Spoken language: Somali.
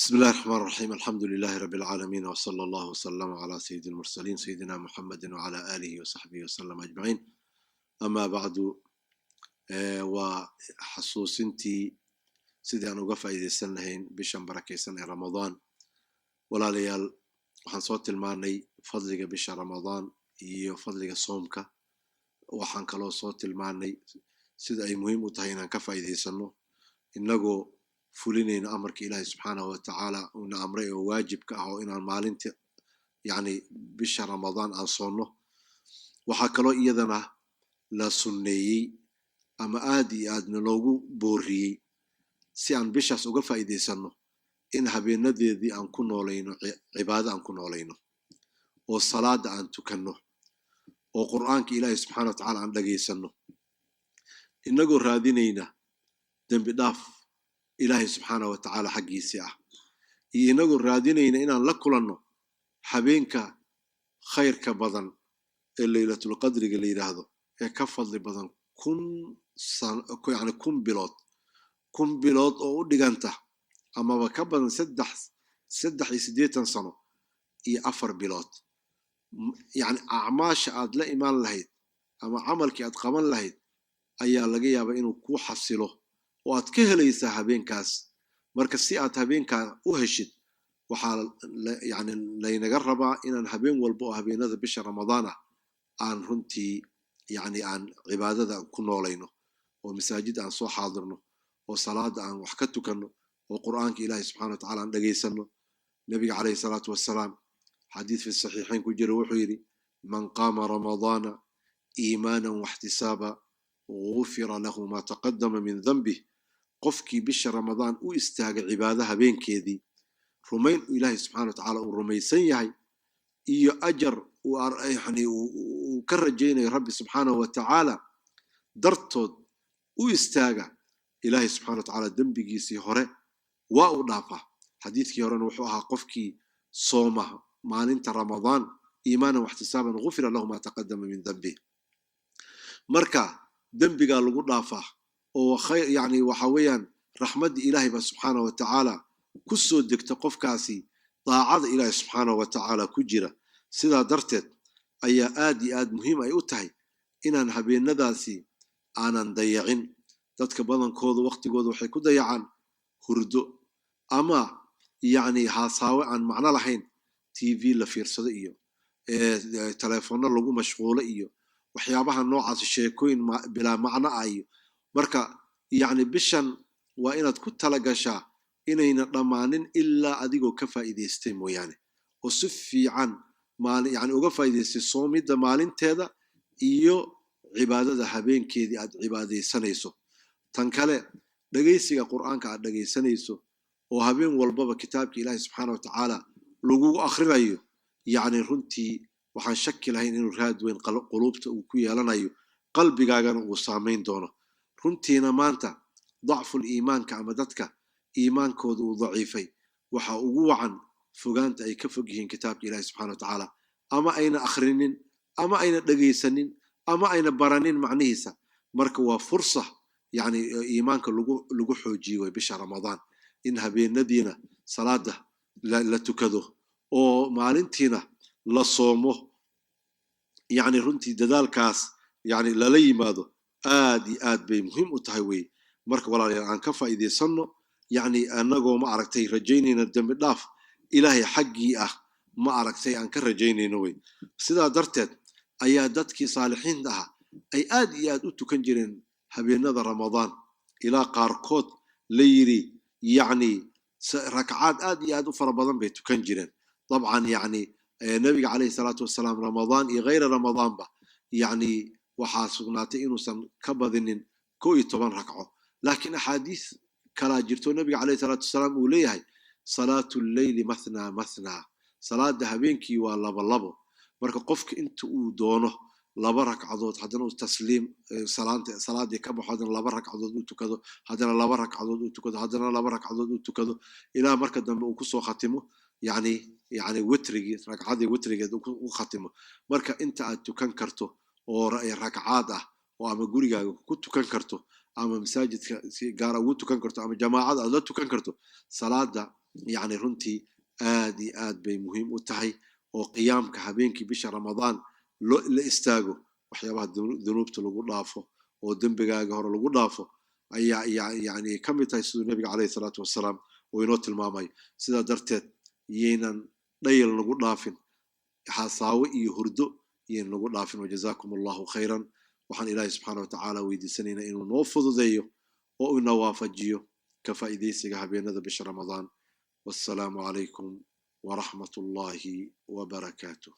بسم الله الرحمن الرحيم، الحمد لله رب العالمين، وصلى الله وسلم على سيد المرسلين سيدنا محمد وعلى آله وصحبه وسلم أجمعين. أما بعد، waa xasuusintii sidii aan uga faa'iidaysan lahayn bishan barakaysan ee Ramadaan. Walaalayaal, waxaan soo tilmaanay fadliga bisha Ramadaan iyo fadliga soomka. Waxaan kaloo soo tilmaanay sida ay muhiim u tahay inaan ka faa'iidaysano, innagoo fulinayno amarka Ilaahay subxaanahu wa tacaala uuna amray oo waajibka ah, oo inaan maalinta, yacni bisha Ramadaan, aan soonno. Waxaa kaloo iyadana la sunneeyey ama aad iyo aadna loogu booriyey, si aan bishaas uga faa'iidaysano, in habeenadeedii aan ku noolayno cibaado, aan ku noolayno oo salaada aan tukanno oo Qur'aanka Ilaahay subxaana wa tacaala aan dhagaysanno, innagoo raadinayna dembi dhaaf Ilaahay subxaana wa tacaala xaggiisii ah, iyo inagoo raadinayna inaan la kulanno habeenka khayrka badan ee Leylatulqadriga la yidhaahdo, ee ka fadli badan 1000, yani 1000 bilood, 1000 bilood oo u dhiganta amaba ka badan 83 sano iyo 4 bilood. Yacni acmaasha aad la imaan lahayd ama camalkii aad qaban lahayd ayaa laga yaabaa inuu kuu xasilo oo aad ka helaysaa habeenkaas. Marka si aad habeenkaa u heshid, waxaa yani laynaga rabaa inaan habeen walba oo habeenada bisha Ramadaan ah aan runtii, yacni, aan cibaadada ku noolayno oo masaajid aan soo xaadirno oo salaada aan wax ka tukanno oo Qur'aanka Ilaahi subxana wa tacala aan dhegaysanno. Nabiga calayhi salaatu wassalaam xadiid fi saxiixayn ku jira wuxuu yidhi: "Man qaama Ramadaana iimaanan waxtisaaba gufira lahu ma taqadama min danbih." Qofkii bisha Ramadaan u istaagay cibaado habeenkeedii, rumayn uu Ilaahay subxana wa tacaala uu rumaysan yahay iyo ajar uu yani uu ka rajaynayo Rabbi subxaanahu wa tacaala dartood u istaaga, Ilaahay subxana wa tacaala dembigiisii hore waa uu dhaafaa. Xadiidkii horena wuxuu ahaa: qofkii sooma maalinta Ramadaan iimaanan waxtisaaban gufira lahu ma taqadama min dambih. Marka dembigaa lagu dhaafaa oo khayr, yani waxa weeyaan raxmadda Ilaahay baa subxaana wa tacaala ku soo degta qofkaasi daacada Ilaahay subxaana wa tacaala ku jira. Sidaa darteed ayaa aad iyo aad muhiim ay u tahay inaan habeenadaasi aanan dayacin. Dadka badankoodu waqtigooda waxay ku dayacaan hurdo ama yacni haasaawe aan macno lahayn, TV la fiirsado iyo telefoonno lagu mashquulo iyo waxyaabaha noocaas, sheekooyin bilaa macno ah. Iyo marka, yacni, bishan waa inaad ku tala gashaa inayna dhammaanin ilaa adigoo ka faa'iidaystay mooyaane, oo si fiican maali yani uga faa'iidaystay soomidda maalinteeda iyo cibaadada habeenkeedii aad cibaadaysanayso. Tan kale, dhegaysiga Qur'aanka aad dhegaysanayso oo habeen walbaba kitaabka Ilaahi subxaana wa tacaala lagugu akhrinayo, yacni runtii waxaan shaki lahayn inuu raad weyn quluubta uu ku yeelanayo, qalbigaagana uu saamayn doono. Runtiina maanta dacful iimaanka ama dadka iimaankooda uu daciifay waxa ugu wacan fogaanta ay ka fog yihiin kitaabka Ilaahi subxana wa tacaala, ama ayna akhrinin ama ayna dhegaysanin ama ayna baranin macnihiisa. Marka waa fursa, yacni, iimaanka lagu xoojiyo way bisha Ramadaan, in habeenadiina salaada la tukado oo maalintiina la soomo. Yacni runtii dadaalkaas, yacni, lala yimaado aad iyo aad bay muhiim u tahay wey. Marka walaalayaal, aan ka faa'iidaysanno, yacni annagoo, ma aragtay, rajaynayna dembi dhaaf Ilaahay xaggii ah, ma aragtay, aan ka rajaynayno wey. Sidaa darteed ayaa dadkii saalixiinta ahaa ay aad iyo aad u tukan jireen habeenada Ramadaan, ilaa qaarkood la yidhi, yacni, rakcaad aad iyo aad u fara badan bay tukan jireen. Dabcan, yacni, nabiga calayhi salaatu wasalaam Ramadaan iyo khayra Ramadaanba, yacni, waxaa sugnaatay inuusan ka badinin 11 rakco, laakiin axaadiis kalaa jirto nabiga calayhi salaatu wasalaam uu leeyahay: "Salaatu lleyli mathnaa mathnaa", salaada habeenkii waa labo labo. Marka qofka inta uu doono laba ragcadood, haddana uu tasliim salaanta salaadii ka baxo, haddana laba ragcadood uu tukado, haddana laba ragcadood uu tukado, haddana laba ragcadood uu tukado, ilaa marka dambe uu kusoo khatimo, yani witrigii, ragcadii witrigeed uu khatimo. Marka inta aad tukan karto oo ragcaad ah oo ama gurigaaga ku tukan karto Ama masaajidka si gaara ugu tukan karto, ama jamaacada aad la tukan karto salaada. Yacni runtii aad iyo aad bay muhiim u tahay oo qiyaamka habeenkii bisha Ramadaan lo la istaago, waxyaabaha dunuubta lagu dhaafo oo dembigaaga hore lagu dhaafo ayaa yani ka mid tahay, siduu Nabiga caleyhi salaatu wasalaam uu inoo tilmaamayo. Sidaa darteed yaynan dhayal nagu dhaafin, xasaawe iyo hurdo yaynan nagu dhaafin. Wajazakum Allahu khayran. Waxaan Ilaahay subxaana watacaala weydiisanaynaa inuu noo fududeeyo oo ina waafajiyo ka faa'iidaysiga habeenada bisha Ramadaan. Wassalaamu calaykum waraxmat Ullahi wabarakaatuh.